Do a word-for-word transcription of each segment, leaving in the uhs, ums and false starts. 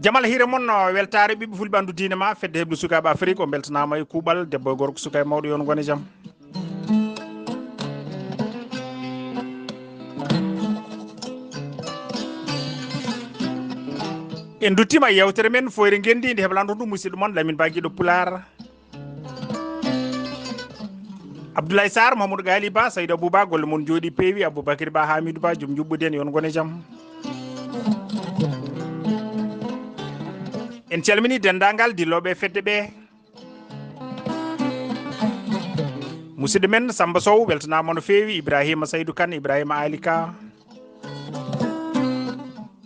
Jamal hiire mon, no weltaare ɓiɓɓe fulɓe anndu diine ma, fedde heɓde sukaaɓe Afrik, o mbeltanaama e kuuɓal, debbo e gorko, suka e mawɗo, yo on ngone jam. En duttima e yewtere men Foyre Ngenndi, nde heblano ɗum musidɗo mon Lamine Ba, giɗo Pulaar. Abdoulaye Sarr, Mahamadou Gali Ba, Saydou Abou Ba, golle mon jooɗi peewi. Aboubacry Ba, Hamidou Ba, joom juɓɓudi en, yo on ngone jam. En calmini denndaangal dillooɓe e fedde ɓe. Musidɗo men Samba Sow, weltanaama no feewi. Ibrahima Saydou Kane, Ibrahima Ali Ka.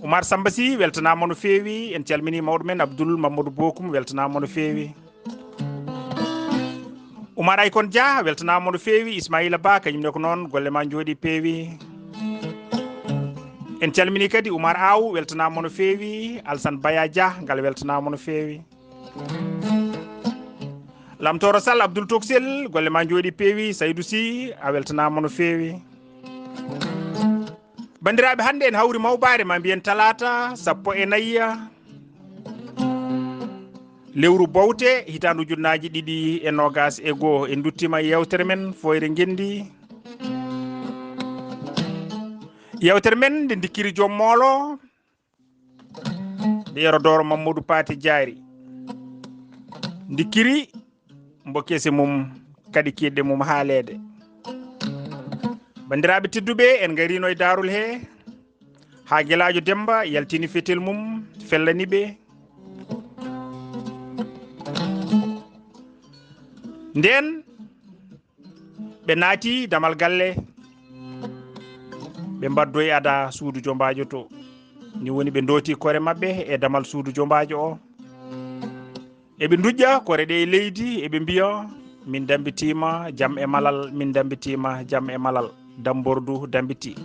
Oumar Samba Sy, weltanaama no feewi. En calmini mawɗo men Abdoul Mamadou Bokum, weltanaama no feewi. Oumar Aykon Dia, weltanaama no feewi. Ismaïla Ba, kañum ne ko noon, golle ma njooɗi peewi. En calmini kadi Oumar Aw, weltanaama no feewi. Alsane Baya Dia, ngal weltanaama no feewi. Lamtooro Sall, Abdoul Toksel, golle ma njooɗi peewi. Saydou Sy, a weltanaama no feewi. Banndiraaɓe, hannde en hawri mawbaare, ma mbiyen talaata sappo e nayi lewru bowte, hitaande ujunnaaji ɗiɗi e noogaas e goo. En nduttiima e yewtere men Foyre Ngenndi. Yewtere men nde ndikkiri joom moolo, nde Yero Dooro Mamadou Paati Jaari. Ndikkiri mbo kese mum, kadi kiiɗɗe mum haaleede. Banndiraaɓe tedduɓe, en ngariino e daarol he, haa Gelaajo Demmba yaltini fetel mum, fellani ɓe. Ndeen ɓe naati damal galle, ɓe mbaddoo e ada suudu jombaajo to. Ni woni ɓe ndooti kore maɓɓe e damal suudu jombaajo o. Eɓe ndujja kore ɗe e leydi, eɓe mbiya, "Min dambitiima jam e malal, min dambitiima jam e malal." Dambordu dambiti.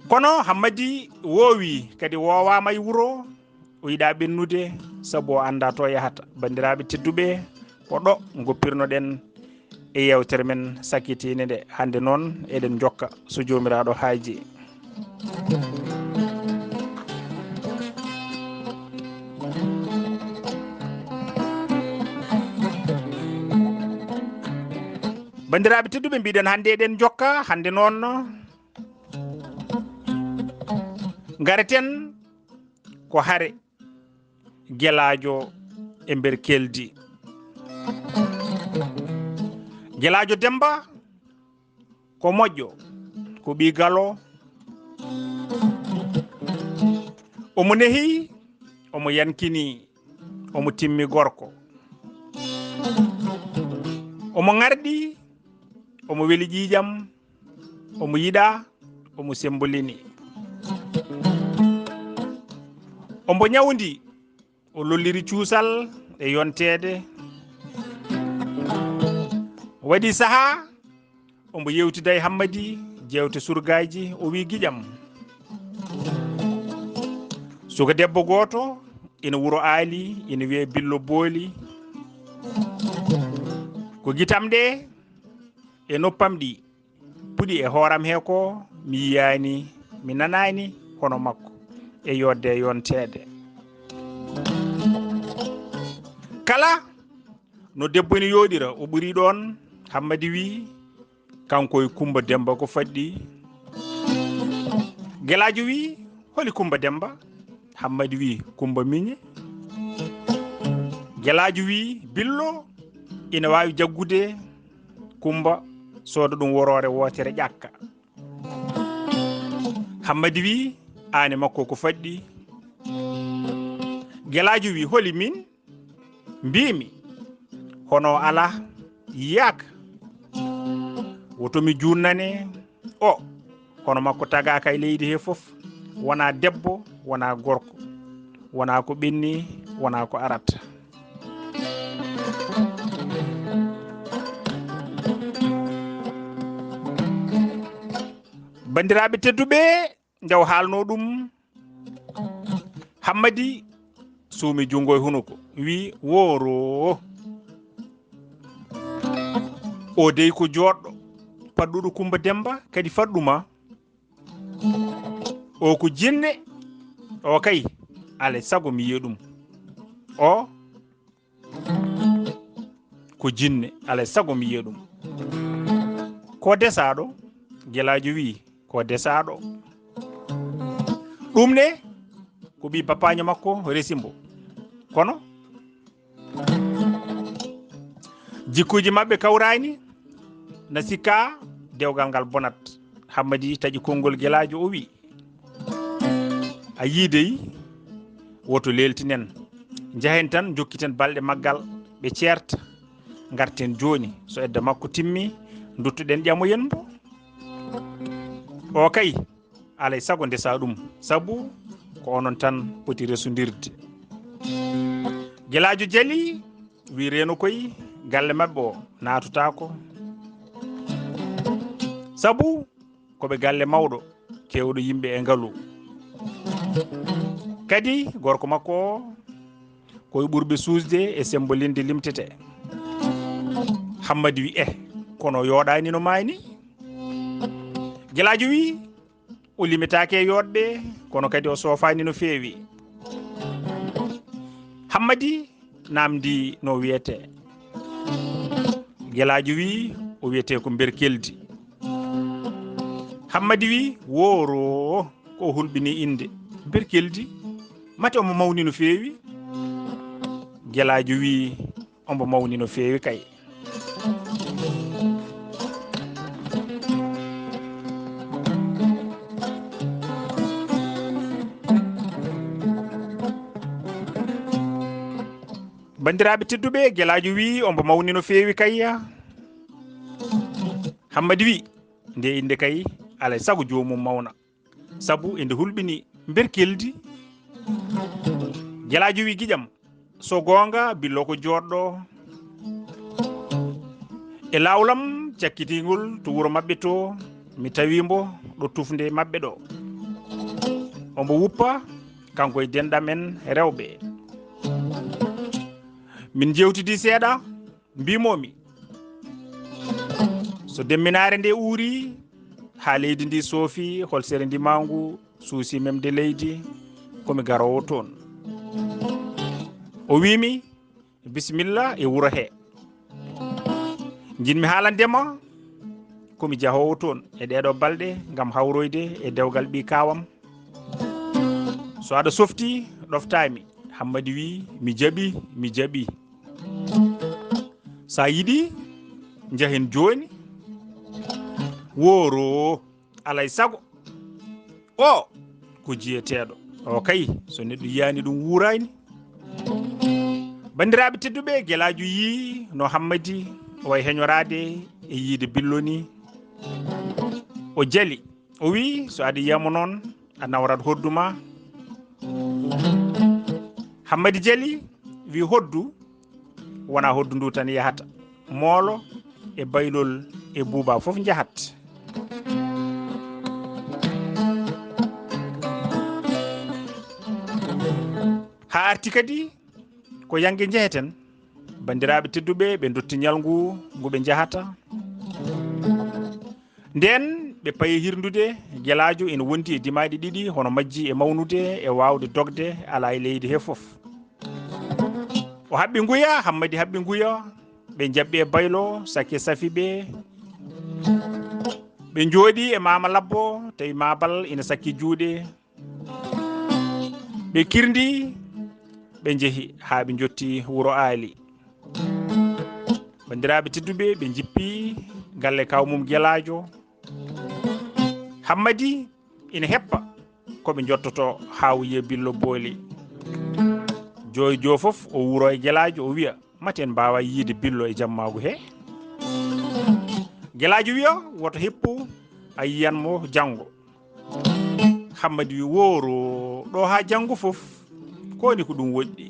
Kono Hammadi woowi, kadi woowaama e wuro, o yiɗaa ɓennude, sabu o anndaa to yahata. Banndiraaɓe tedduɓe, ko ɗo ngoppirnoɗen e yewtere men sakkitiinde nde. Hannde noon, eɗen njokka, so Joomiraaɗo haaji. Banndiraaɓe tedduɓe, mbiɗen hannde eɗen njokka, hannde noon ngareten ko hare Gelaajo e Mberkeldi. Gelaajo Demmba ko moƴƴo, ko ɓii Galo. Omo nehi, omo yankini, omo timmi gorko. Omo ŋarɗi, omo weli ƴiiƴam, omo yiɗaa, omo sembolini. Omo ñawndi, o lolliri cuusal e yonteede. Waɗi sahaa, omo yewtida e Hammadi, jeewte surgaaji, o wi giƴam. Suka debbo gooto ina wuro Aali, ina wiyee Billo Booli. Ko gitam ɗe e noppam ɗi puɗi e hooram he ko mi yiyaani, mi nanaani hono makko e yodde e yonteede. Kala no debbo ina yooɗira, o ɓuri ɗoon. Hammadi wi, "Kanko e Kumba Demmba ko faɗɗi?" Gelaajo wi, "Holi Kumba Demmba?" Hammadi wi, "Kumba Miñe." Gelaajo wi, "Billo ina waawi jaggude Kumba, sooda ɗum woroore wootere ƴakka." Hammadi wi, "Aan e makko ko faɗɗi?" Gelaajo wi, "Holi min?" Mbiimi, "Hono alaa, yiyaaka." Woto mi junnane o, hono makko tagaaka e leydi he fof, wonaa debbo, wonaa gorko, wonaa ko ɓenni, wonaa ko arata. Banndiraaɓe tedduɓe, nde o haalnoo ɗum, Hammadi suumi junngo e hunuko, wi: "Wooroo! O dey ko jooɗɗo, paɗɗuɗo Kummba Demmba, kadi faɗɗu ma. O ko jinne, o kay, alay sago mi yiya ɗum. O ko jinne, alay sago mi yiya ɗum." "Ko desaaɗo?" Gelaajo wi: "Ko desaaɗo." Ɗum ne ko ɓii bapaajo makko resi mbo. Kono jikkuuji maɓɓe kawraani, na sikkaa dewgal ngal bonat. Hammadi taƴi konngol Gelaajo, o wi: "A yii dey, woto leeltinen. Njahen tan, njokkiten balɗe maggal, ɓe ceerta. Ngarten jooni, so edda makko timmi, nduttoɗen ƴamoyen mbo. O kay, alay sago ndesa ɗum, sabu ko onon tan poti resondirde." Gelaajo jali, wi: "Reeno koy, galle maɓɓe o naatotaako. Sabu ko ɓe galle mawɗo, keewɗo yimɓe e ngalu. Kadi gorko makko o, ko e ɓurɓe suusde e sembolinde limtete." Hammadi wi: "Eh, kono yooɗaani no maayni?" Gelaajo wi: "O limetaake e yooɗɓe, kono kadi o soofaani no feewi." Hammadi naamndi no wiyetee. Gelaajo wi: "O wiyetee ko Mberkeldi." Hammadi wi: "Wooroo, ko o hulɓini innde Mberkeldi, mate omo mawni no feewi?" Gelaajo wi: "Omo mawni no feewi kay." Banndiraaɓe tedduɓe, Gelaajo wi: "Omo mawni no feewi kay." Hammadi wi: "Nde innde kay, alay sago joomum mawna, sabu ende hulɓini Mberkeldi." Gelaajo wi: "Giƴam, so goonga, Billo ko jooɗɗo e laawlam cakkitingol to wuro maɓɓe to, mi tawi mbo ɗo tufnde maɓɓe ɗo. Omo wuppa, kanko e denɗam en rewɓe. Min njeewtidi seeɗa, mbimomi, so demminaare nde uuri, haa leydi ndi soofi, holsere ndimaangu suusi memde leydi, ko mi garoowo toon." O wii mi: "Bisimilla e wuro he. Njiɗmi haalande ma ko mi jahoowo toon e ɗeeɗo balɗe ngam hawroyde e dewgal ɓii kaawam. So aɗa softi, ɗoftaa mi." Hammadi wii: "Mi jaɓi, mi jaɓi. So a yiɗi, njahen jooni." Wooroo, alay sago. O ko jiyeteeɗo. O kay, so neɗɗo yiyaani ɗum, wuuraani. Banndiraaɓe tedduɓe, Gelaajo yii no Hammadi o wayi heñoraade e yiide Billo ni. O jali. O wii: "So aɗa yiya mo noon, a nawrat hoddu ma." Hammadi jali, wii: "Hoddu? Wonaa hoddu ndu tan yahata. Moolo e baylol e buuba fof njahat." Haa arti kadi ko yannge njeheten. Banndiraaɓe tedduɓe, ɓe ndotti ñalngu ngu ɓe njahata. Ndeen ɓe payi hirndude, Gelaajo ina wondi e dimaaɗi ɗiɗi, hono majji e mawnude e waawde dogde, alaa e leydi he fof. O haɓɓi nguya, Hammadi haɓɓi nguya, ɓe njaɓɓi e baylo, sakke safi ɓe. Ɓe njooɗi e Maama Labbo, tawi Maabal ina sakki juuɗe. Ɓe kirndi, ɓe njehi haa ɓe njotti wuro Aali. Banndiraaɓe tedduɓe, ɓe njippi galle kaaw mum Gelaajo. Hammadi ina heppa ko ɓe njottoto haa o yiya Billo Booli. Joy joo fof o wuuro e Gelaajo, o wiya: "Mate en mbaawa yiide Billo e jammaagu he?" Gelaajo wiya, "Woto hippu, a yiyan mo janngo." Hammadi wi, "Wooro, ɗo haa janngo fof, ko woni ko ɗum woɗɗi."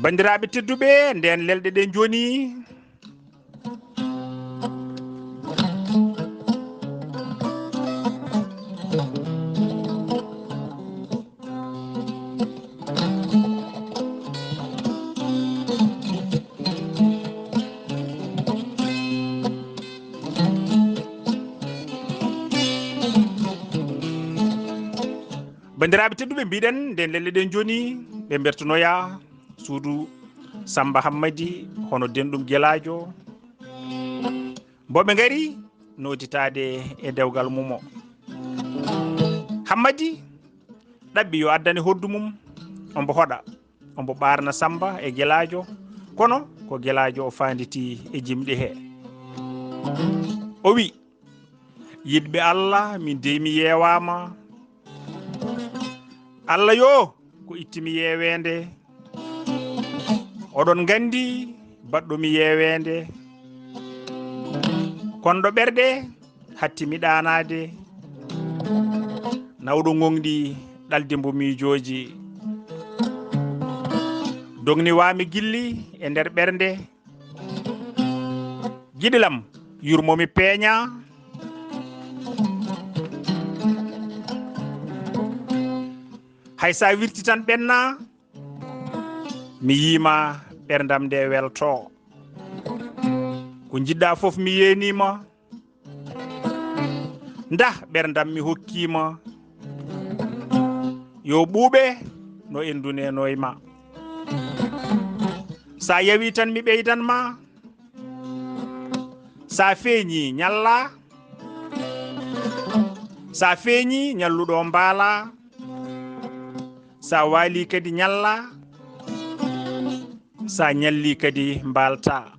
Banndiraaɓe tedduɓe, ndeen lelɗe ɗe njoni. Banndiraaɓe tedduɓe, mbiɗen ndeen lelɗe ɗe njoni, ɓe mbertunoya suudu Samba Hammadi, hono denɗum Gelaajo. Mbo ɓe ngari noditaade e dewgal mumo. Hammadi ɗaɓɓi yo addane hoddu mum, ombo hoɗa, ombo ɓaarna Samba e Gelaajo, kono ko Gelaajo o faanditi e jimɗi he. O wi, "Yiɗɓe Allah, min dey mi yeewaama. Allah yo, ko itti mi yeeweende. Oɗon nganndi baɗɗo mi yeeweende. Konɗo ɓerɗe hatti mi ɗaanaade. Nawɗo ŋoŋɗi ɗalde mbo miijooji. Dogni waami gilli e nder ɓernde. Giɗilam, yurmo mi peeña. Hay sa wirti tan ɓenna, mi yiima ɓerndam nde welto. Ko njiɗɗa fof mi yeenima. Ndah ɓerndam mi hokkima. Yo ɓuuɓe no en dunenoy ma. Sa yawi tan mi ɓeydan ma. Sa feeñi ñalla. Sa feeñi ñalluɗo mbaala. Sa waali kadi ñalla. Sa ñalli kadi mbaalta.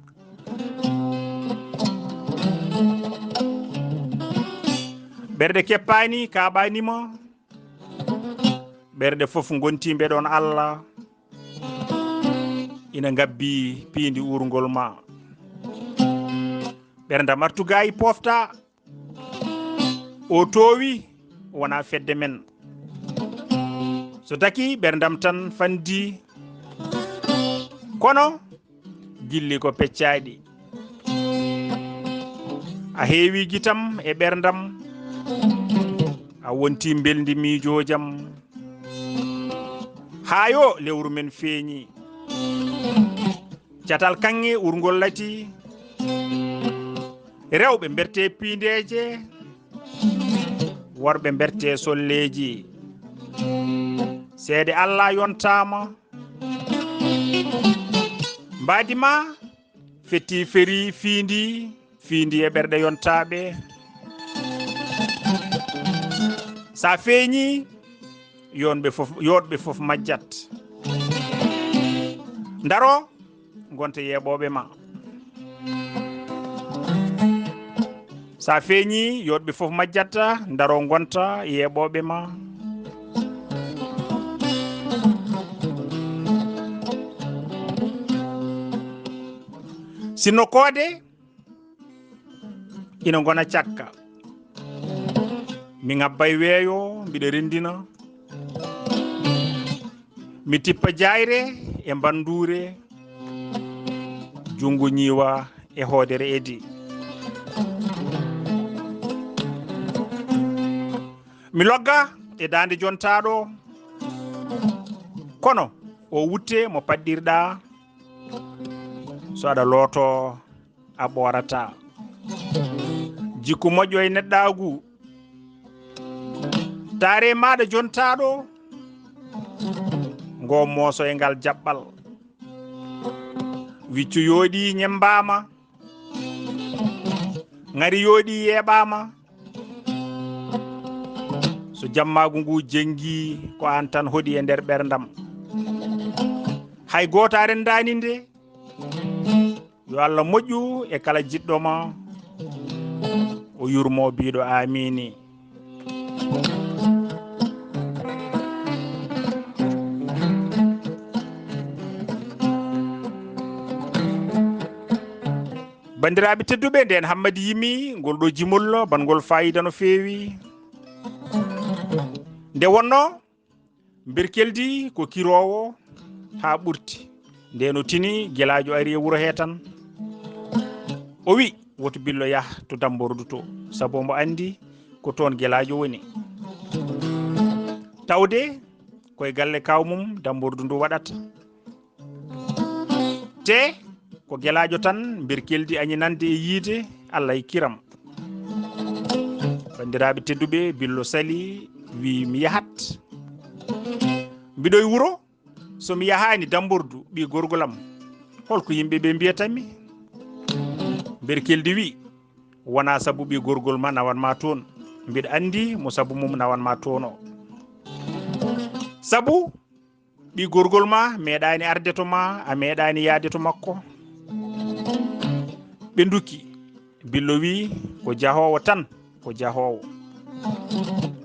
Ɓerɗe keppaani, kaaɓaani ma. Ɓerɗe fof ngonti mbeɗon Allah. Ina ngabbi piindi uurngol ma. Ɓerndam artu gaayi pofta. O toowi, wona fedde men. So taki ɓerndam tan fandi. Kono gilli ko peccaaɗi. A heewi gitam e ɓerndam. A wonti mbelndi miijoojam. Haa yo lewru men feeñi. Catal kaŋŋe urngol lati. Rewɓe mberte piindeeje. Worɓe mberte solleeji. Seede Allah yontaama. Mbaadi ma fetti feri fiindi, fiindi e ɓerɗe yontaaɓe. Sa feeñi, yonɓe fof, yooɗɓe fof majjat. Ndaro, ngonta yeeɓooɓe ma. Sa feeñi, yooɗɓe fof majjat, ndaro ngonta yeeɓooɓe ma. Sinno koode ina ngona cakka. Mi ŋabbay weeyo, mbiɗa renndina. Mi tippa jaayre e mbannduure. Junngo ñiiwa e hoodere edi. Mi logga e daande jontaaɗo. Kono o wutte mo paɗɗirɗa. So aɗa looto a ɓoorata. Jikku moƴƴo e neɗɗaagu. Taare maaɗa jontaaɗo. Ngo mooso e ngal jaɓɓal. Wiccu yooɗi ñembaama. Ŋari yooɗi yeeɓaama. So jammaagu ngu jenngi, ko aan tan hoɗi e nder ɓerndam. Hay gooto a renndaani nde. Yo Allah moƴƴu e kala jiɗɗo ma. O yurmo biɗo amini. Bandiraɓe tedduɓe, nden Hammadi yimi ngol ɗo jimol, bangol fayida no feewi. Nde wonno Mberkeldi ko kiroowo haa ɓurti. Nde no tini, gelaajo ari e wuro he tan. O wi, "Woto Billo yah to Dambordu to, sabu omo anndi ko toon gelaajo woni." Tawde koye galle kaaw mum Dambordu ndu waɗata. Te ko gelaajo tan Mberkeldi añi nande e yiide, Allah e kiram. Banndiraaɓe tedduɓe, Billo sali, wi, "Mi yahat. Mbiɗo e wuro, so mi yahaani Dambordu, ɓii gorgol am, holko yimɓe ɓe mbiyatanmi?" Mberkeldi wi, "Wonaa sabu ɓii gorgol ma nawan ma toon. Mbiɗa anndi mo sabu mum nawan ma toon o. Sabu ɓii gorgol ma meeɗaani arde to ma, a meeɗaani yahde to makko." Ɓe ndukki. Billo wi, "Ko jahoowo tan, ko jahoowo.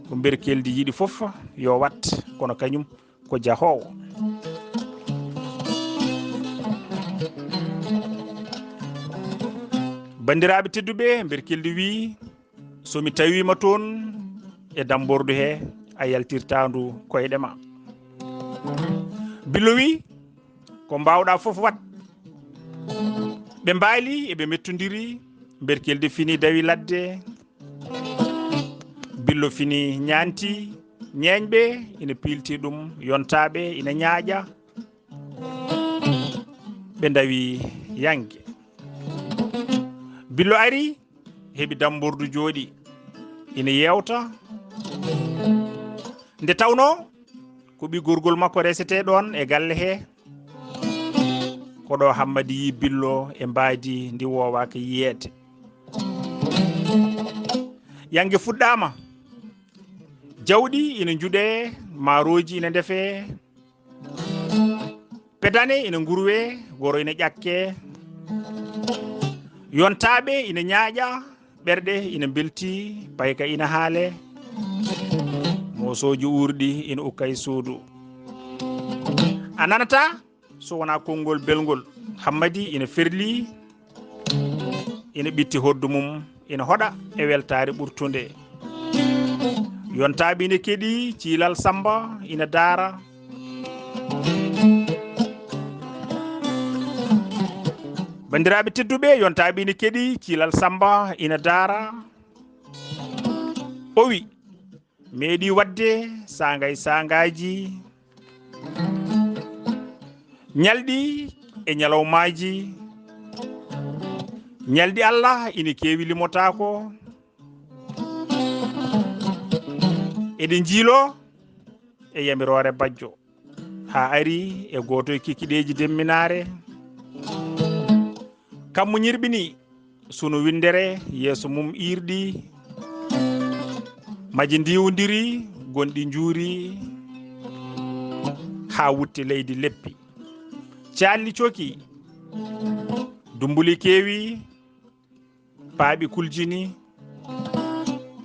Ko Mberkeldi yiɗi fof yo wat, kono kañum ko jahoowo." Banndiraaɓe tedduɓe, Mberkeldi wi, "So mi tawiima toon e Dambordu he, a yaltirtaandu koyɗe ma." Billo wi, "Ko mbaawɗa fof wat." Ɓe mbaali, eɓe mettondiri, Mberkeldi fini dawi ladde. Billo fini ñaanti, ñeeñɓe ina piilti ɗum, yontaaɓe ina ñaaƴa. Ɓe ndawi yanke. Billo ari, heɓi Dambordu jooɗi, ina yeewta. Nde tawnoo ko ɓii gorgol makko resete ɗoon e galle he, ko ɗo Hammadi yi Billo e mbaadi ndi woowaaka yiyeede. Yanke fuɗɗaama. Jawɗi ina njuɗee, maarooji ina ndefee, pedane ina ngurwee, goro ina ƴakkee, yontaaɓe ina ñaaƴa, ɓerɗe ina mbelti, payka ina haalee, moosooji uurɗi ina ukka e suudu. A nanataa so wonaa konngol belngol. Hammadi ina ferli, ina ɓitti hoddu mum, ina hoɗa e weltaare ɓurtunde. Yontaaɓe ina keɗi, ciilal Samba ina daara. Banndiraaɓe tedduɓe, yontaaɓe ina keɗi, ciilal Samba ina daara. O wi, meeɗi waɗde saangay saangaaji, ñalɗi e ñalawmaaji, ñalɗi Allah ina keewi, limotaako. Eɗe njiiloo e yamiroore bajjo, haa ari e gooto e kikiɗeeji demminaare. Kammu ñirɓini sunu winndere, yeeso mum iirɗi, maji ndiwndiri, gonɗi njuuri, haa wutte leydi leppi. Caalli coki, dumbuli keewi, paaɓi kuljini,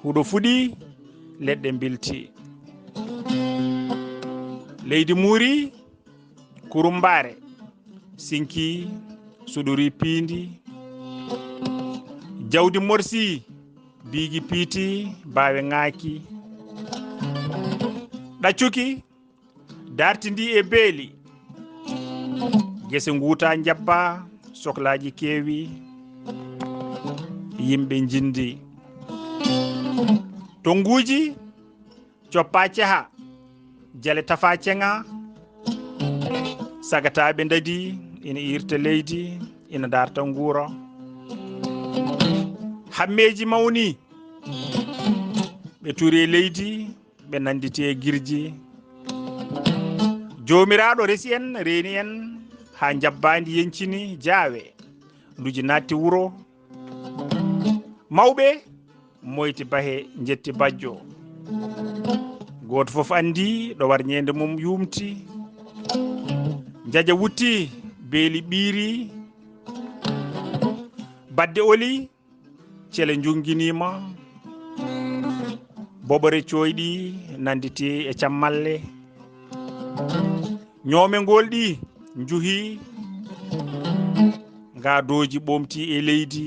huɗo fuɗi, leɗɗe mbilti. Leydi muuri, kurumbaare, sinki, suɗuri piindi, jawdi morsi, biigi piiti, baawe ŋaaki. Ɗaccuki, dartindi e beeli. Gese nguuta njabba, soklaaji keewi, yimɓe njindi. Tonnguuji coppa ceha, jale tafa ceŋa, sagataaɓe ndadi, ina irta leydi, ina darta nguura. Hammeeji mawni, ɓe turi e leydi, ɓe nannditi e girji. Joomiraaɗo resi en, reeni en, haa njabbaandi yencini jaawe. Nduji naatti wuro. Mawɓe moyti bahe, njetti bajjo. Gooto fof anndi ɗo warñeende mum yuumti. Njaja wutti, beeli ɓiiri. Badde oli, Cele njunginiima, boɓore cooyɗi nanditi e cammalle. Ñoome ngolɗi njuhi, ngaadooji ɓomti e leydi.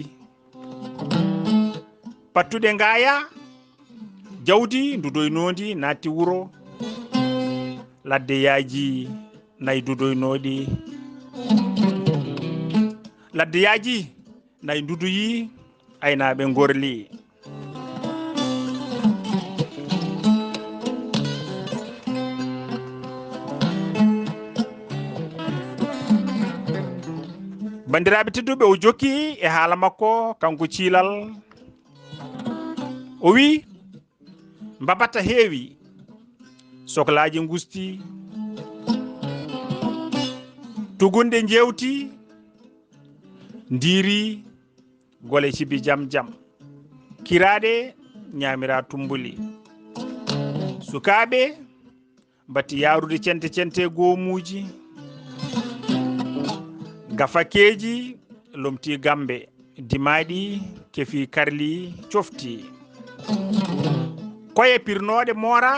Pattuɗe ngaaya, jawdi ndudoynoondi naatti wuro. Ladde yaaji nayi dudoynooɗi. Ladde yaaji nayi ndudoyi, aynaaɓe ngorli. Banndiraaɓe tedduɓe, o jokki e haala makko, kanko Ciilal. O wi, mbabata heewi, soklaaji ngusti, tugunde njeewti, ndiiri, gole cibi jam jam. Kiraaɗe ñaamira tumbuli. Sukaaɓe mbatti yaarude cente cente goomuuji. Gafakeeji lomti gambe. Dimaaɗi kefi karli cofti. Koye pirnooɗe moora,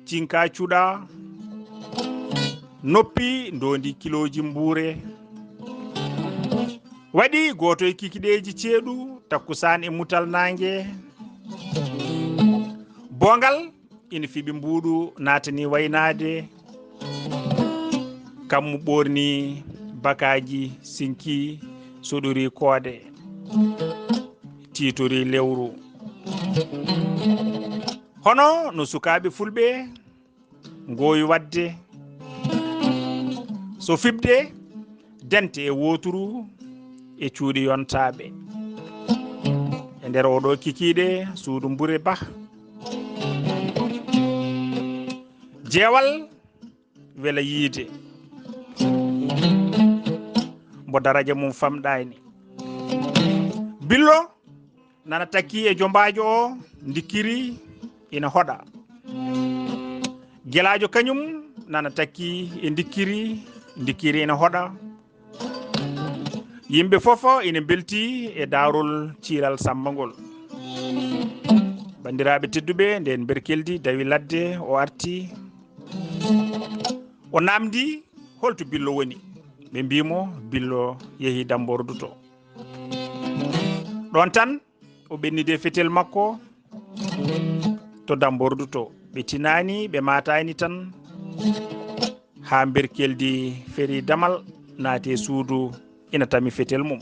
cinka cuɗa. Noppi ndondi kilooji mbuure. Waɗi gooto e kikiɗeeji ceeɗu, takkusaan e mutal naange. Boongal ina fiɓi mbuuɗu, naatani waynaade. Kammu ɓoorni bakaaji, sinki, suɗuri koode, tiitori lewru. Hono no sukaaɓe fulɓe ngoowi waɗde, so fiɓde dente e wooturu e cuuɗi yontaaɓe. E nder oɗo kikiiɗe, suudu mbure bah. Jeewal wela yiide. Mbo daraja mum famɗaani. Billo nana takki e jombaajo o, ndikkiri ina hoɗa. Gelaajo kañum nana takki e ndikkiri, ndikkiri ina hoɗa. Yimɓe fof ina mbelti e daarol Ciilal Sammba ngol. Banndiraaɓe tedduɓe, ndeen Berkeldi dawi ladde, o arti. O naamndi, "Holto Billo woni?" Ɓe mbii mo, "Billo yehi Dambordu to." Ɗoon tan, o ɓennidi e fetel makko to Dambordu to. Ɓe tinaani, ɓe maataani tan, haa Berkeldi feri damal, naati e suudu, ina tami fetel mum.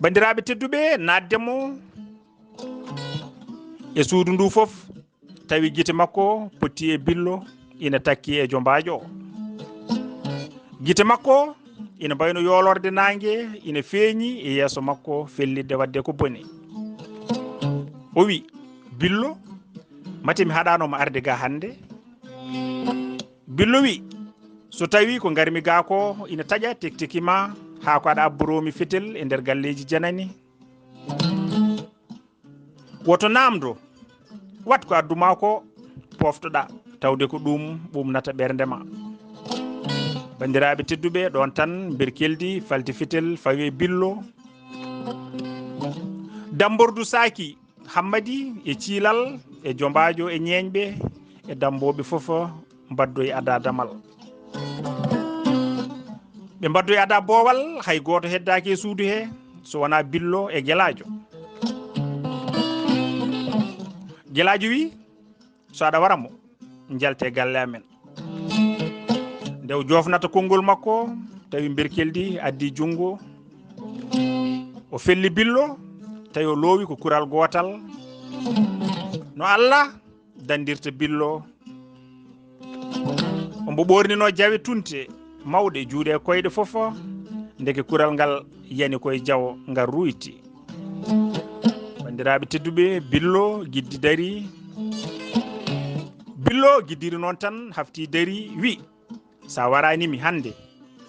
Banndiraaɓe tedduɓe, naatde mo e suudu ndu fof, tawi gite makko potti e Billo, ina takki e jombaajo o. Gite makko ina mbayno yoolorde naange, ina feeñi e yeeso makko fellitde waɗde ko boni. O wi, "Billo, mate mi haɗaano ma arde ga hannde?" Billo wi, "So tawi ko ngarmi ga ko ina taƴa tekteki ma, haa ko aɗa abboroo mi fetel e nder galleeji janani. Woto naamdo, wat ko addu ma ko, poftoɗa, tawde ko ɗum ɓumnata ɓernde ma." Banndiraaɓe tedduɓe, ɗoon tan Berkeldi falti fetel fawi e Billo. Dambordu saaki, Hammadi e Ciilal e jombaajo e ñeeñɓe e dambooɓe fof mbaddoyi ada damal. Ɓe mbaddoyi ada boowal, hay gooto heddaaki e suudu he, so wonaa Billo e Gelaajo. Gelaajo wi, "So aɗa wara mo, njalte galle amen." Nde o joofnata konngol makko, tawi Berkeldi addi junngo. O felli Billo, tawi o loowi ko kural gootal. No Allah dandirta Billo. Ombo ɓoornino jawe tunte mawɗe, juuɗe e koyɗe fof, ndeke kural ngal yani koye jawo, ngal ruyti. Banndiraaɓe tedduɓe, Billo giddi dari. Billo giddiri noon tan, hafti dari, wi, "Sa waraani mi hannde,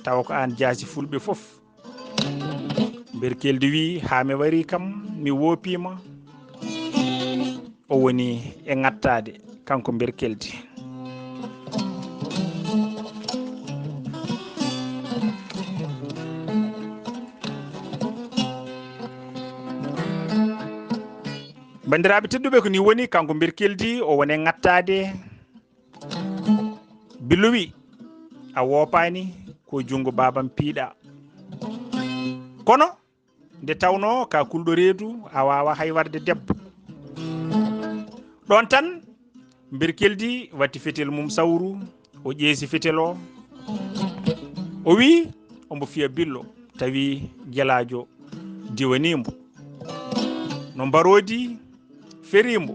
tawa ko aan jaasi fulɓe fof." Berkeldi wi, "Haa mi wari kam, mi woopiima." O woni e ŋattaade, kanko Berkeldi. Banndiraaɓe tedduɓe, ko ni woni, kanko Mberkeldi, o woni e ŋattaade. Billo wi, a woopaani, ko junngo baabam piiɗa. Kono nde tawnoo ka kulɗo reedu, a waawaa hay warde debbo. Ɗoon tan, Mberkeldi watti fetel mum sawru, o ƴeesi fetel o. O wi, ombo fiya Billo, tawi Gelaajo diwani mbo. No mbaroodi feri mbo,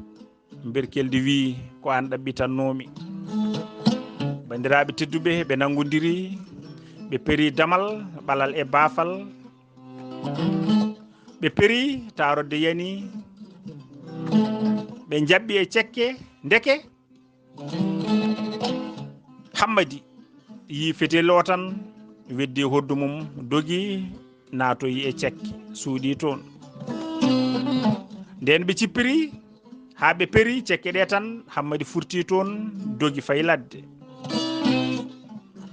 Mberkeldi wi, ko aan ɗaɓɓitannoomi. Banndiraaɓe tedduɓe, ɓe nanngondiri, ɓe peri damal, ɓalal e baafal. Ɓe peri, taarorde yani. Ɓe njaɓɓi e cekke, ndeke Hammadi yii fetel o tan, weddi hoddu mum, dogi, naatoyi e cekke, suuɗi toon. Ndeen ɓe cippiri, haa ɓe peri cekke ɗe tan, Hammadi furti toon, dogi fayi ladde.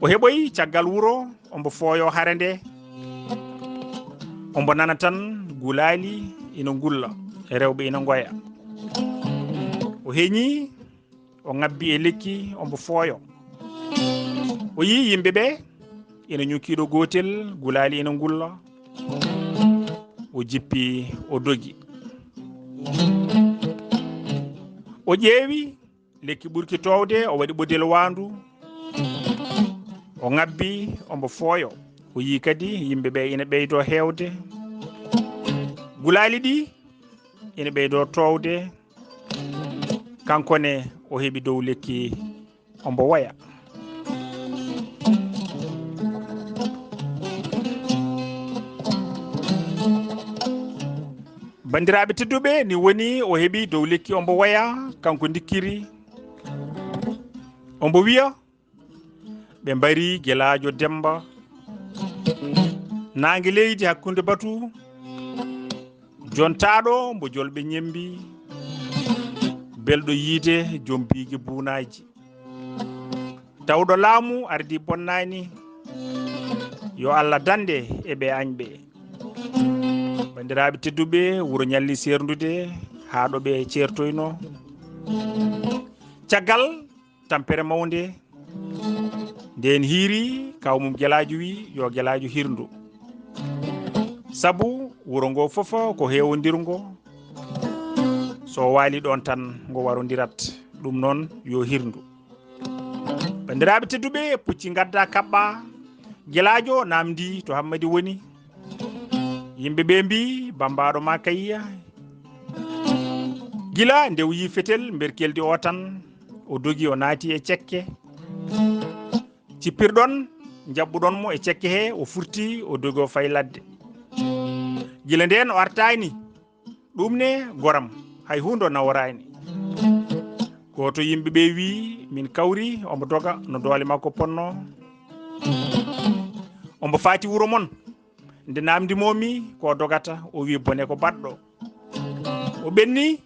O heɓoyi caggal wuro, ombo fooyo hare nde. Ombo nana tan gulaali ina ngulla, rewɓe ina ngoya. O heñi, o ŋabbi e lekki, ombo fooyo. O yii yimɓe ɓe ina ñukki ɗo gootel, gulaali ina ngulla. O jippi, o dogi. O ƴeewi lekki ɓurki toowde, o waɗi ɓodel waandu. O ŋabbi, ombo fooyo. O yii kadi yimɓe ɓe ina ɓeydoo heewde. Gulaali ɗi ina ɓeydoo toowde. Kanko ne, o heɓi dow lekki, ombo woya. Banndiraaɓe tedduɓe, ni woni o heɓi dow lekki, ombo woya, kanko ndikkiri. Ombo wiya, ɓe mbari Gelaajo Demmba, naange leydi hakkunde batu, jontaaɗo mbo jolɓe ñembi, belɗo yiide joom biige buunaaji. Tawɗo laamu ardi bonnaani, yo Allah dande e ɓe añɓe. Banndiraaɓe tedduɓe, wuro ñalli seerndude haa ɗo ɓe ceertoyno. Caggal tampere mawnde, ndeen hiiri, kaaw mum Gelaajo wi, yo Gelaajo hirndu. Sabu wuro ngo fof ko heewondirngo, so waali ɗoon tan ngo warondirat. Ɗum noon yo hirndu. Banndiraaɓe tedduɓe, pucci ngadda kaɓɓa. Gelaajo naamndi to Hammadi woni. Yimɓe ɓe mbi, bammbaaɗo ma kayya. Gila nde o yii fetel Mberkeldi o tan, o dogi, o naati e cekke. Cippirɗon, njaɓɓuɗon mo e cekke he, o furti, o dogi, o fayi ladde. Gila ndeen o artaani. Ɗum ne goram, hay huunde o naworaani. Gooto yimɓe ɓe wi, min kawri, ombo doga no doole makko ponno. Ombo faati wuro mon. Nde naamndi momi ko dogata, o wi bone ko baɗɗo. O ɓenni,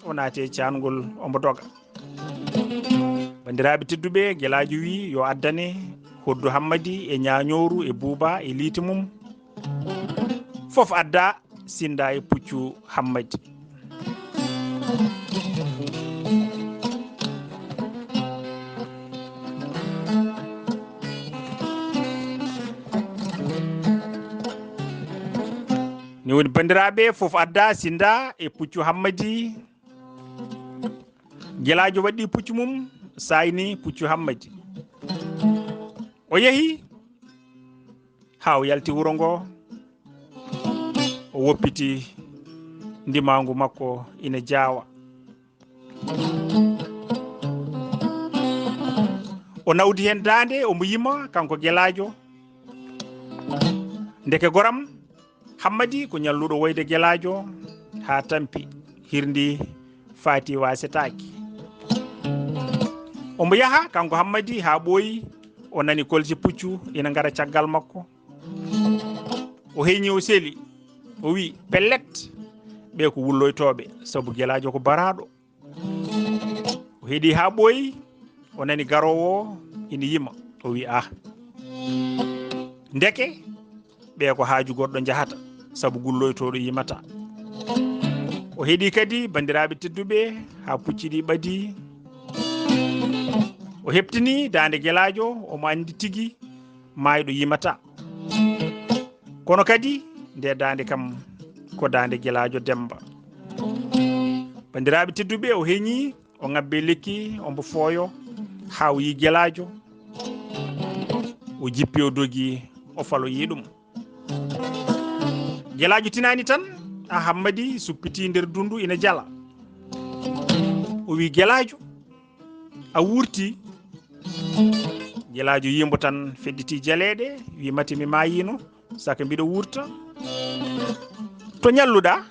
o naati e caangol, ombo doga. Banndiraaɓe tedduɓe, Gelaajo wi yo addane hoddu Hammadi e ñaañooru e buuba e liiti mum. Fof adda, sinda e puccu Hammadi. Ni woni, banndiraaɓe, fof adda, sinda e puccu Hammadi. Gelaajo waɗi puccu mum, sayni puccu Hammadi. O yehi haa o yalti wuro ngo, o woppiti ndimaangu makko ina jaawa. O nawdi heen daande, omo yima, kanko Gelaajo. Ndeke goram Hammadi ko ñalluɗo woyde Gelaajo haa tampi, hirndi faati waasetaaki. Omo yaha, kanko Hammadi, haa ɓooyi, o nani kolce puccu ina ngara caggal makko. O heñi, o seli, o wi, pellet, ɓe ko wulloytooɓe, sabu Gelaajo ko baraaɗo. O heɗi haa ɓooyi, o nani garoowo o ina yima, o wi, ah, ndeke ɓe ko haaju goɗɗo njahata, sabu gulloytooɗo yimata. O heɗii kadi, banndiraaɓe tedduɓe, haa pucci ɗi ɓadii. O heɓtini daande Gelaajo, omo anndi tigi maayɗo yimata. Kono kadi, nde daande kam, ko daande Gelaajo Demmba. Banndiraaɓe tedduɓe, o heñii, o ŋabbe lekki, ombo fooyo, haa o yii Gelaajo. O jippi, o dogi, o faloyii ɗum. Gelaajo tinaani tan, a Hammadi suppitii nder dundu ina jala. O wi, "Gelaajo, a wuurtii?" Gelaajo yii mbo tan, fedditi jaleeɗe, wi, "Mate mi maayiino, saka mbiɗo wuurta." "To ñalluɗaa?"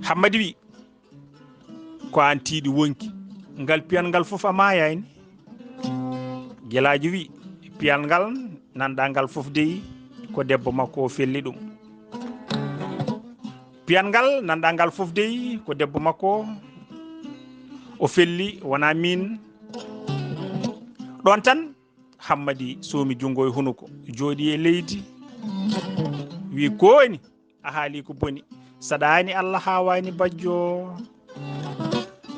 Hammadi wi, "Ko aan tiiɗi wonki. Ngal piyal ngal fof a maayaani?" Gelaajo wi, "Piyal ngal nanɗaa ngal fof dey, ko debbo makko o felli ɗum. Piyal ngal nanɗaa ngal fof dey, ko debbo makko o felli, wonaa miin." Ɗoon tan, Hammadi soomi junngo e hunuko, jooɗi e leydi, wi, "Kooni, a haali ko boni. Saɗaani Allah haawaani bajjo.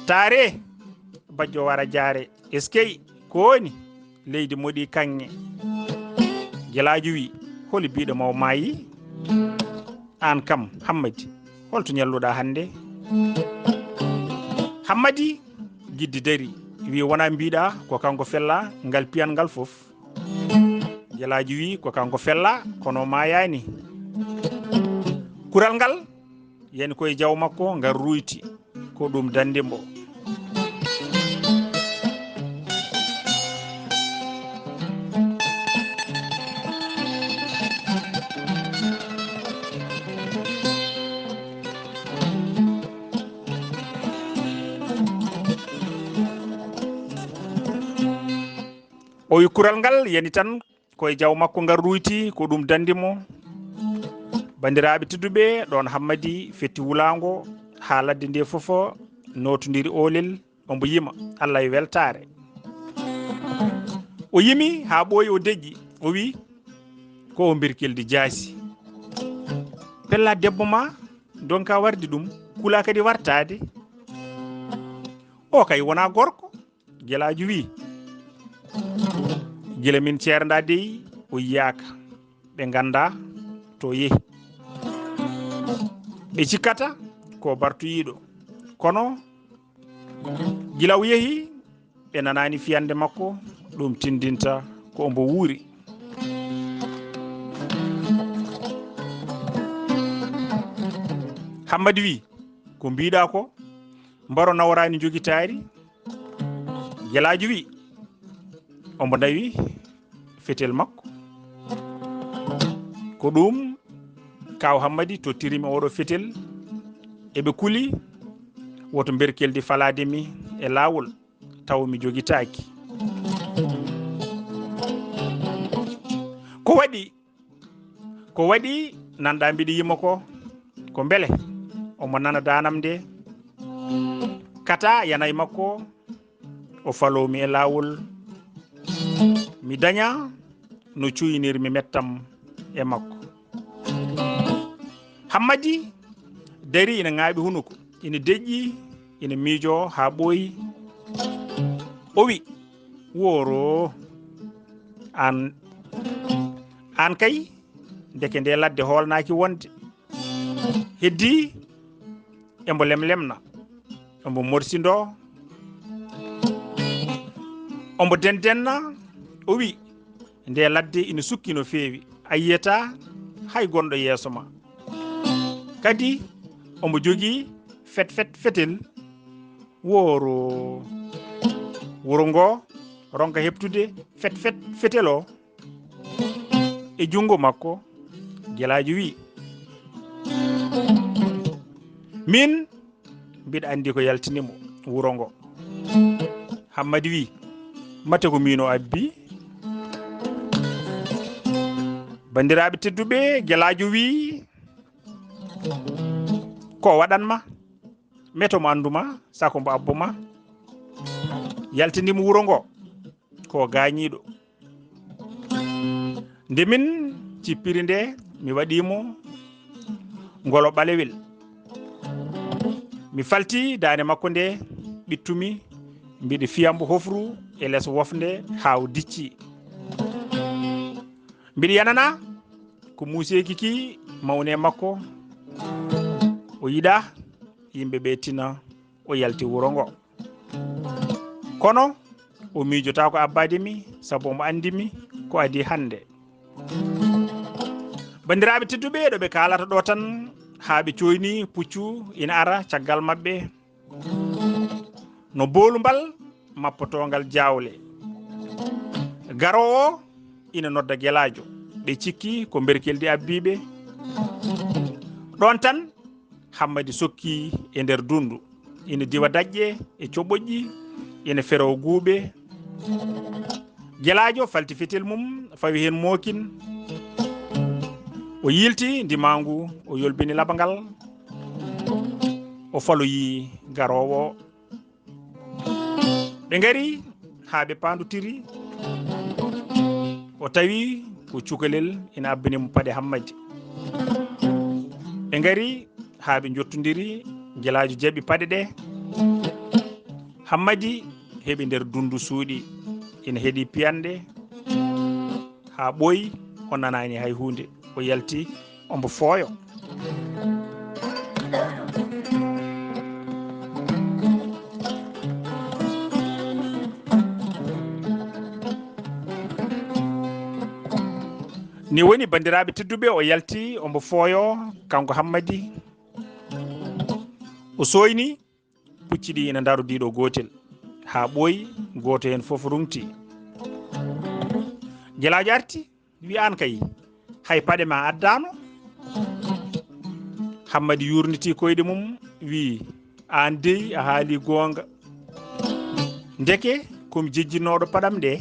Taare, bajjo wara jaare. Eskey, kooni, leydi moɗi kaŋŋe." Gelaajo wi, "Holi biiɗo ma o maayi? Aan kam, Hammadi, holto ñalluɗaa hannde?" Hammadi giddi dari, wi, "Wonaa mbiɗaa ko kanko fella ngal piyal ngal fof?" Gelaajo wi, "Ko kanko fella, kono o maayaani. Kural ngal yani koye jaw makko, ngal ruuyti, ko ɗum dandi mbo." O wi, "Kural ngal yani tan koye jaw makko, ngal ruuyti, ko ɗum dandi mo." Banndiraaɓe tedduɓe, ɗoon Hammadi fetti wulaango haa ladde nde fof nootondiri oolel, ombo yima, Allah e weltaare. O yimi haa ɓooyi, o deƴƴi, o wi, "Ko o mbirkeldi jaasi. Pella debbo ma, donka warde ɗum, kula kadi wartaade. O kay wonaa gorko." Gelaajo wi, "Gila min ceerndaa dey, o yiyaaka. Ɓe nganndaa to yehi. Ɓe cikkata ko bartoyiiɗo. Kono gila o yehi, ɓe nanaani fiyannde makko, ɗum tinndinta ko ombo wuuri." Hammadi wi, "Ko mbiɗaa ko, mbaro naworaani njogitaari?" Gelaajo wi, ombo nawi fetel makko. Ko ɗum Kaaw Hammadi tottirimi oɗo fetel. Eɓe kuli, woto mberkeldi falaade mi e laawol, taw mi jogitaaki. Ko waɗi, ko waɗi nanɗaa mbiɗa yima ko, ko mbele omo nana daanam nde? Kata yana e makko, o faloo mi e laawol, mi daña no cuynirmi mettam e makko. Hammadi dari ina ŋaaɓi hunuko, ina deƴƴi, ina miijoo haa ɓooyi. O wi, "Wooro, aan, aan kay, ndeke nde ladde hoolnaaki wonde." Heddii, embo lemlemna, ombo morsindo, ombo dendenna, o wi, "Nde ladde ina sukki no feewi, a yiyata hay gonɗo yeeso ma. Kadi ombo jogii fet fet fetel, wooro, wuro ngo ronka heɓtude fet fet fetel o." E junngo makko, Gelaajo wi, "Min mbiɗa anndi ko yaltini mo wuro ngo." Hammadi wi, "Mate ko miin o abbi?" Banndiraaɓe tedduɓe, Gelaajo wi, "Ko waɗan ma? Mete mo anndu ma, sako mbo abbo ma? Yaltini mo wuro ngo, ko gaañiiɗo. Nde min cippiri nde, mi waɗii mo ngolo ɓalewel. Mi falti daande makko nde, ɓittumi, mbiɗo fiya mbo hofru e les wofnde haa o dicci. Mbiɗo yanana ko muuseeki ki mawni e makko. O yiɗa yimɓe ɓe tina, o yalti wuro ngo. Kono o miijotaako abbaade mi, sabu omo anndi mi ko adii hannde. Banndiraaɓe tedduɓe, ɗo ɓe kaalata ɗo tan, haa ɓe cooyni puccu ina ara caggal maɓɓe, no boolumbal mappotoongal jaawle. Garoowo o ina nodda Gelaajo, ɓe cikki ko mberkeldi abbiiɓe. Ɗoon tan, Hammadi sokki e nder dundu, ina diwa daƴƴe e coɓoƴƴi, ina ferowa guuɓe. Gelaajo falti fetel mum, fawi heen mookin. O yiilti ndimaangu, o yolbini labangal. O faloyi garoowo. Ɓe ngari haa ɓe paandotiri. O tawi ko cukalel ina abbini mo paɗe Hammadi. Ɓe ngari haa ɓe njottondiri, Gelaajo jaɓi paɗe ɗe. Hammadi heɓi nder dundu suuɗi, ina heɗi piyanɗe haa ɓooyi, o nanaani hay huunde. O yalti, omo fooyo. Ni woni, banndiraaɓe tedduɓe, o yalti, omo fooyo, kanko Hammadi. O sooyni pucci ɗi ina ndarodi ɗo gootel, haa ɓooyi, gooto heen fof ruŋti. Gelaajo arti, wi, "Aan kay, hay paɗe ma addaano." Hammadi yuurniti koyɗe mum, wi, "Aan dey, a haali goonga. Ndeke ko mi jejjinnooɗo paɗam ɗe."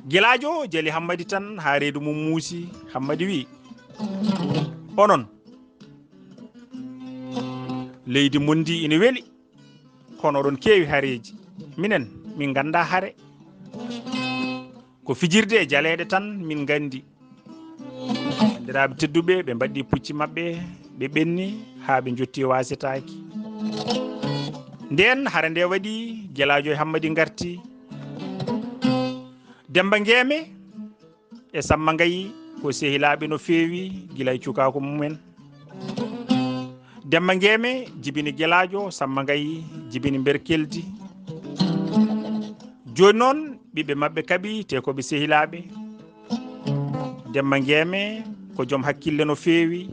Gelaajo jali Hammadi tan haa reedu mum muusi. Hammadi wi, "Onon, leydi mon ndi ina weli, kono oɗon keewi hareeji. Minen, min nganndaa hare. Ko fijirde e jaleeɗe tan min nganndi." Banndiraaɓe tedduɓe, ɓe mbaɗɗi pucci maɓɓe, ɓe ɓenni haa ɓe njotti waasetaaki. Ndeen hare nde waɗi, Gelaajo e Hammadi ngarti. Demmba Ngeeme e Samma Ngayi ko sehilaaɓe no feewi gila e cukaaku mumen. Demmba Ngeeme jibini Gelaajo, Samma Ngayi jibini Mberkeldi. Jooni noon, ɓiɓɓe maɓɓe kaɓi, te ko ɓe sehilaaɓe. Demmba Ngeeme ko joom hakkille no feewi.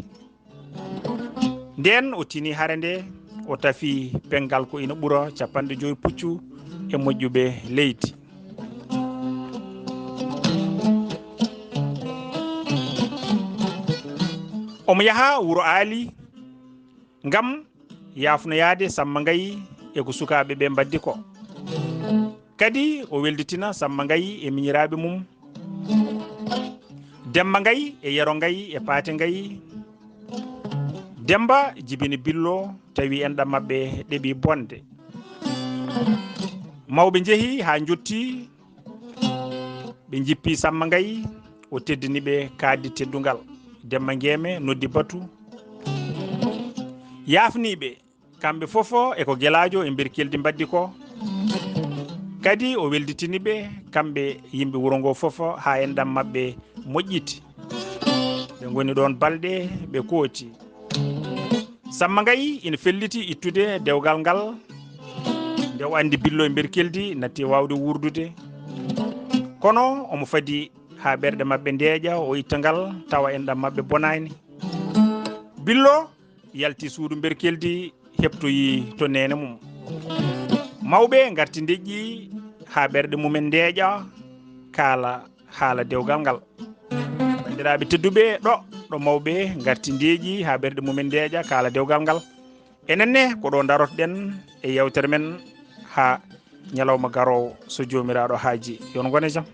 Ndeen o tini hare nde, o tafi penngal ko ina ɓura capanɗe joyi puccu e moƴƴuɓe leydi. Omo yaha wuro Aali ngam yaafnoyaade Samma Ngayi e ko sukaaɓe ɓe mbaddi ko. Kadi o welditina Samma Ngayi e miñiraaɓe mum, Demmba Ngayi e Yero Ngayi e Paate Ngayi. Demmba jibini Billo, tawi enɗam maɓɓe ɗeɓi bonde. Mawɓe njehi haa njotti, ɓe njippi Samma Ngayi, o teddini ɓe kaaddi teddungal. Demmba Ngeeme noddi batu, yaafni ɓe. Kamɓe fof e ko Gelaajo e Mberkeldi mbaddi ko. Kadi o welditini ɓe, kamɓe yimɓe wuro ngo fof, haa enɗam maɓɓe moƴƴiti. Ɓe ngoni ɗoon balɗe, ɓe kooti. Samma Ngayi ina felliti ittude dewgal ngal. Nde o anndi Billo e Mberkeldi natti waawde wuurdude. Kono omo fadi haa ɓerɗe maɓɓe ndeeƴa, o itta ngal, tawa enɗam maɓɓe bonaani. Billo yalti suudu Mberkeldi, heɓtoyi to neene mum. Mawɓe ngarti ndeƴƴi haa ɓerɗe mumen ndeeƴa, kaala haala dewgal ngal. Banndiraaɓe tedduɓe, ɗo, ɗo mawɓe ngarti ndeeƴi haa ɓerɗe mumen ndeeƴa, kaala dewgal ngal. Enen ne, ko ɗo ndarotoɗen e yeewtere men haa ñalawma garoowo, so Joomiraaɗo haaji. Yo on ngon e jam.